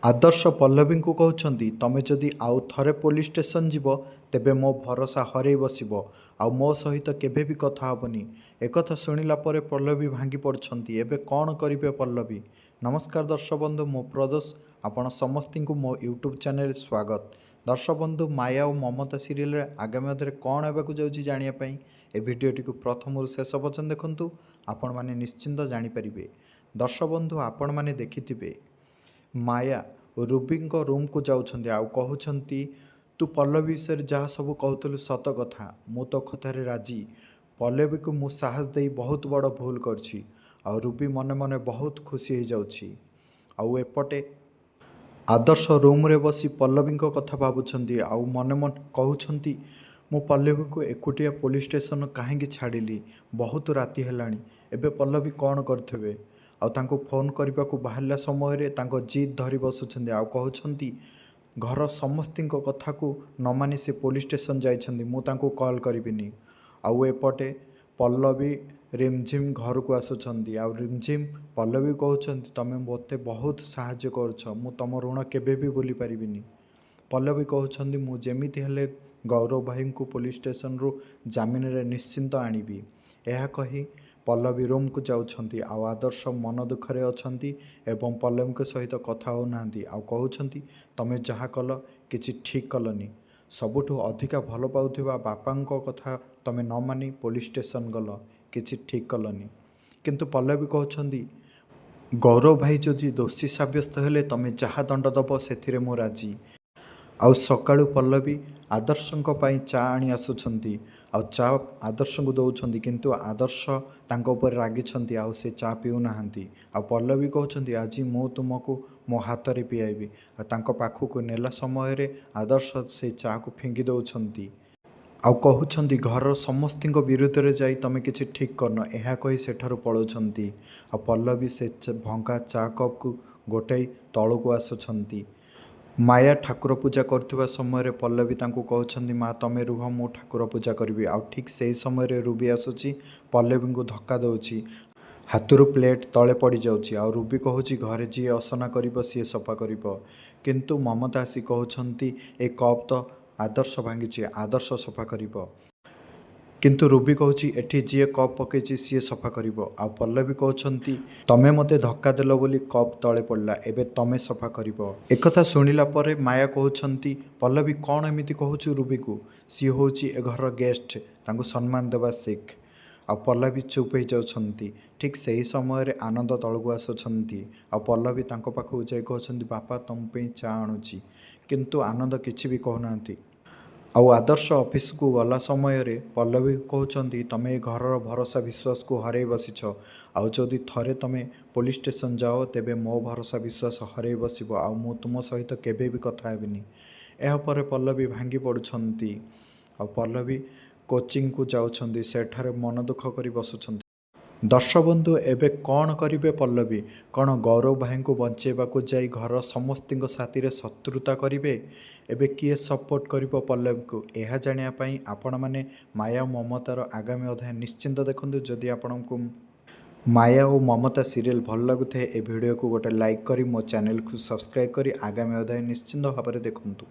ଆଦର୍ଶ ପଲ୍ଲବୀଙ୍କୁ କହୁଛନ୍ତି, ତମେ ଯଦି ଆଉ ଥରେ ପୋଲିସ୍ ଷ୍ଟେସନ ଯିବ ତେବେ ମୋ ଭରସା ହରେଇ ବସିବ, ଆଉ ମୋ ସହିତ କେବେ ବି କଥା ହେବନି। ଏକଥା ଶୁଣିଲା ପରେ ପଲ୍ଲବୀ ଭାଙ୍ଗି ପଡ଼ୁଛନ୍ତି। ଏବେ କ'ଣ କରିବେ ପଲ୍ଲବୀ? ନମସ୍କାର ଦର୍ଶକ ବନ୍ଧୁ, ମୁଁ ପ୍ରଦୋଷ, ଆପଣ ସମସ୍ତଙ୍କୁ ମୋ ୟୁଟ୍ୟୁବ୍ ଚ୍ୟାନେଲ୍ ସ୍ୱାଗତ। ଦର୍ଶକ ବନ୍ଧୁ, ମାୟା ଓ ମମତା ସିରିଏଲରେ ଆଗାମୀ ଅଧ୍ୟାୟରେ କ'ଣ ହେବାକୁ ଯାଉଛି ଜାଣିବା ପାଇଁ ଏ ଭିଡ଼ିଓଟିକୁ ପ୍ରଥମରୁ ଶେଷ ପର୍ଯ୍ୟନ୍ତ ଦେଖନ୍ତୁ, ଆପଣମାନେ ନିଶ୍ଚିନ୍ତ ଜାଣିପାରିବେ। ଦର୍ଶକ ବନ୍ଧୁ, ଆପଣମାନେ ଦେଖିଥିବେ ମାୟା ରୁବିଙ୍କ ରୁମ୍କୁ ଯାଉଛନ୍ତି ଆଉ କହୁଛନ୍ତି, ତୁ ପଲ୍ଲବୀ ବିଷୟରେ ଯାହା ସବୁ କହୁଥିଲୁ ସତ କଥା, ମୁଁ ତୋ କଥାରେ ରାଜି। ପଲ୍ଲବୀକୁ ମୁଁ ସାହସ ଦେଇ ବହୁତ ବଡ଼ ଭୁଲ କରିଛି। ଆଉ ରୁବି ମନେ ମନେ ବହୁତ ଖୁସି ହେଇଯାଉଛି। ଆଉ ଏପଟେ ଆଦର୍ଶ ରୁମ୍ରେ ବସି ପଲ୍ଲବୀଙ୍କ କଥା ଭାବୁଛନ୍ତି ଆଉ ମନେ ମନେ କହୁଛନ୍ତି, ମୁଁ ପଲ୍ଲବୀଙ୍କୁ ଏକୁଟିଆ ପୋଲିସ୍ ଷ୍ଟେସନ କାହିଁକି ଛାଡ଼ିଲି? ବହୁତ ରାତି ହେଲାଣି, ଏବେ ପଲ୍ଲବୀ କ'ଣ କରୁଥିବେ? ଆଉ ତାଙ୍କୁ ଫୋନ୍ କରିବାକୁ ବାହାରିଲା ସମୟରେ ତାଙ୍କ ଜିଦ୍ ଧରି ବସୁଛନ୍ତି ଆଉ କହୁଛନ୍ତି, ଘର ସମସ୍ତଙ୍କ କଥାକୁ ନ ମାନି ସେ ପୋଲିସ୍ ଷ୍ଟେସନ ଯାଇଛନ୍ତି, ମୁଁ ତାଙ୍କୁ କଲ୍ କରିବିନି। ଆଉ ଏପଟେ ପଲ୍ଲବୀ ରିମଝିମ୍ ଘରକୁ ଆସୁଛନ୍ତି ଆଉ ରିମଝିମ୍ ପଲ୍ଲବୀ କହୁଛନ୍ତି, ତମେ ମୋତେ ବହୁତ ସାହାଯ୍ୟ କରୁଛ, ମୁଁ ତମ ଋଣ କେବେ ବି ଭୁଲି ପାରିବିନି। ପଲ୍ଲବୀ କହୁଛନ୍ତି, ମୁଁ ଯେମିତି ହେଲେ ଗୌରବ ଭାଇଙ୍କୁ ପୋଲିସ୍ ଷ୍ଟେସନରୁ ଜାମିନରେ ନିଶ୍ଚିନ୍ତ ଆଣିବି। ଏହା କହି ପଲ୍ଲବୀ ରୁମ୍କୁ ଯାଉଛନ୍ତି ଆଉ ଆଦର୍ଶ ମନ ଦୁଃଖରେ ଅଛନ୍ତି ଏବଂ ପଲ୍ଲବୀଙ୍କ ସହିତ କଥା ହେଉନାହାନ୍ତି ଆଉ କହୁଛନ୍ତି, ତମେ ଯାହା କଲ କିଛି ଠିକ୍ କଲନି। ସବୁଠୁ ଅଧିକା ଭଲ ପାଉଥିବା ବାପାଙ୍କ କଥା ତମେ ନ ମାନି ପୋଲିସ୍ ଷ୍ଟେସନ ଗଲ, କିଛି ଠିକ୍ କଲନି। କିନ୍ତୁ ପଲ୍ଲବୀ କହୁଛନ୍ତି, ଗୌରବ ଭାଇ ଯଦି ଦୋଷୀ ସାବ୍ୟସ୍ତ ହେଲେ ତମେ ଯାହା ଦଣ୍ଡ ଦେବ ସେଥିରେ ମୁଁ ରାଜି। ଆଉ ସକାଳୁ ପଲ୍ଲବୀ ଆଦର୍ଶଙ୍କ ପାଇଁ ଚା ଆଣି ଆସୁଛନ୍ତି ଆଉ ଚା ଆଦର୍ଶଙ୍କୁ ଦେଉଛନ୍ତି, କିନ୍ତୁ ଆଦର୍ଶ ତାଙ୍କ ଉପରେ ରାଗିଛନ୍ତି ଆଉ ସେ ଚା ପିଉନାହାନ୍ତି। ଆଉ ପଲ୍ଲବୀ କହୁଛନ୍ତି, ଆଜି ମୁଁ ତୁମକୁ ମୋ ହାତରେ ପିଆଇବି। ଆଉ ତାଙ୍କ ପାଖକୁ ନେଲା ସମୟରେ ଆଦର୍ଶ ସେ ଚାକୁ ଫିଙ୍ଗି ଦେଉଛନ୍ତି ଆଉ କହୁଛନ୍ତି, ଘରର ସମସ୍ତଙ୍କ ବିରୁଦ୍ଧରେ ଯାଇ ତମେ କିଛି ଠିକ୍ କରିନ। ଏହା କହି ସେଠାରୁ ପଳାଉଛନ୍ତି। ଆଉ ପଲ୍ଲବୀ ସେ ଭଙ୍ଗା ଚା କପ୍କୁ ଗୋଟାଇ ତଳକୁ ଆସୁଛନ୍ତି। ମାୟା ଠାକୁର ପୂଜା କରୁଥିବା ସମୟରେ ପଲ୍ଲବୀ ତାଙ୍କୁ କହୁଛନ୍ତି, ମା ତମେ ରୁହ, ମୁଁ ଠାକୁର ପୂଜା କରିବି। ଆଉ ଠିକ୍ ସେହି ସମୟରେ ରୁବି ଆସୁଛି, ପଲ୍ଲବୀଙ୍କୁ ଧକ୍କା ଦେଉଛି, ହାତରୁ ପ୍ଲେଟ୍ ତଳେ ପଡ଼ିଯାଉଛି। ଆଉ ରୁବି କହୁଛି, ଘରେ ଯିଏ ଅସନା କରିବ ସିଏ ସଫା କରିବ। କିନ୍ତୁ ମମତା ଆସି କହୁଛନ୍ତି, ଏ କପ୍ ତ ଆଦର୍ଶ ଭାଙ୍ଗିଛି, ଆଦର୍ଶ ସଫା କରିବ। କିନ୍ତୁ ରୁବି କହୁଛି, ଏଠି ଯିଏ କପ୍ ପକାଇଛି ସିଏ ସଫା କରିବ। ଆଉ ପଲ୍ଲବୀ କହୁଛନ୍ତି, ତମେ ମୋତେ ଧକ୍କା ଦେଲ ବୋଲି କପ୍ ତଳେ ପଡ଼ିଲା, ଏବେ ତମେ ସଫା କରିବ। ଏକଥା ଶୁଣିଲା ପରେ ମାୟା କହୁଛନ୍ତି, ପଲ୍ଲବୀ କ'ଣ ଏମିତି କହୁଛୁ ରୁବିକୁ? ସିଏ ହେଉଛି ଏ ଘରର ଗେଷ୍ଟ, ତାଙ୍କୁ ସମ୍ମାନ ଦେବା ଶିଖ। ଆଉ ପଲ୍ଲବୀ ଚୁପ୍ ହେଇଯାଉଛନ୍ତି। ଠିକ୍ ସେହି ସମୟରେ ଆନନ୍ଦ ତଳକୁ ଆସୁଛନ୍ତି ଆଉ ପଲ୍ଲବୀ ତାଙ୍କ ପାଖକୁ ଯାଇ କହୁଛନ୍ତି, ବାପା ତୁମ ପାଇଁ ଚା ଆଣୁଛି। କିନ୍ତୁ ଆନନ୍ଦ କିଛି ବି କହୁନାହାନ୍ତି। ଆଉ ଆଦର୍ଶ ଅଫିସକୁ ଗଲା ସମୟରେ ପଲ୍ଲବୀ କହୁଛନ୍ତି, ତମେ ଏ ଘରର ଭରସା ବିଶ୍ୱାସକୁ ହରାଇ ବସିଛ, ଆଉ ଯଦି ଥରେ ତମେ ପୋଲିସ୍ ଷ୍ଟେସନ ଯାଅ ତେବେ ମୋ ଭରସା ବିଶ୍ୱାସ ହରାଇ ବସିବ ଆଉ ମୁଁ ତୁମ ସହିତ କେବେ ବି କଥା ହେବିନି। ଏହାପରେ ପଲ୍ଲବୀ ଭାଙ୍ଗି ପଡ଼ୁଛନ୍ତି ଆଉ ପଲ୍ଲବୀ କୋଚିଂକୁ ଯାଉଛନ୍ତି, ସେଠାରେ ମନ ଦୁଃଖ କରି ବସୁଛନ୍ତି। ଦର୍ଶକ ବନ୍ଧୁ, ଏବେ କ'ଣ କରିବେ ପଲ୍ଲବୀ? କ'ଣ ଗୌରବ ଭାଇଙ୍କୁ ବଞ୍ଚାଇବାକୁ ଯାଇ ଘରର ସମସ୍ତଙ୍କ ସାଥିରେ ଶତ୍ରୁତା କରିବେ? ଏବେ କିଏ ସପୋର୍ଟ କରିବ ପଲ୍ଲବୀକୁ? ଏହା ଜାଣିବା ପାଇଁ ଆପଣମାନେ ମାୟା ମମତାର ଆଗାମୀ ଅଧ୍ୟାୟ ନିଶ୍ଚିନ୍ତ ଦେଖନ୍ତୁ। ଯଦି ଆପଣଙ୍କୁ ମାୟା ଓ ମମତା ସିରିଏଲ୍ ଭଲ ଲାଗୁଥାଏ, ଏ ଭିଡ଼ିଓକୁ ଗୋଟେ ଲାଇକ୍ କରି ମୋ ଚ୍ୟାନେଲକୁ ସବସ୍କ୍ରାଇବ୍ କରି ଆଗାମୀ ଅଧ୍ୟାୟ ନିଶ୍ଚିନ୍ତ ଭାବରେ ଦେଖନ୍ତୁ।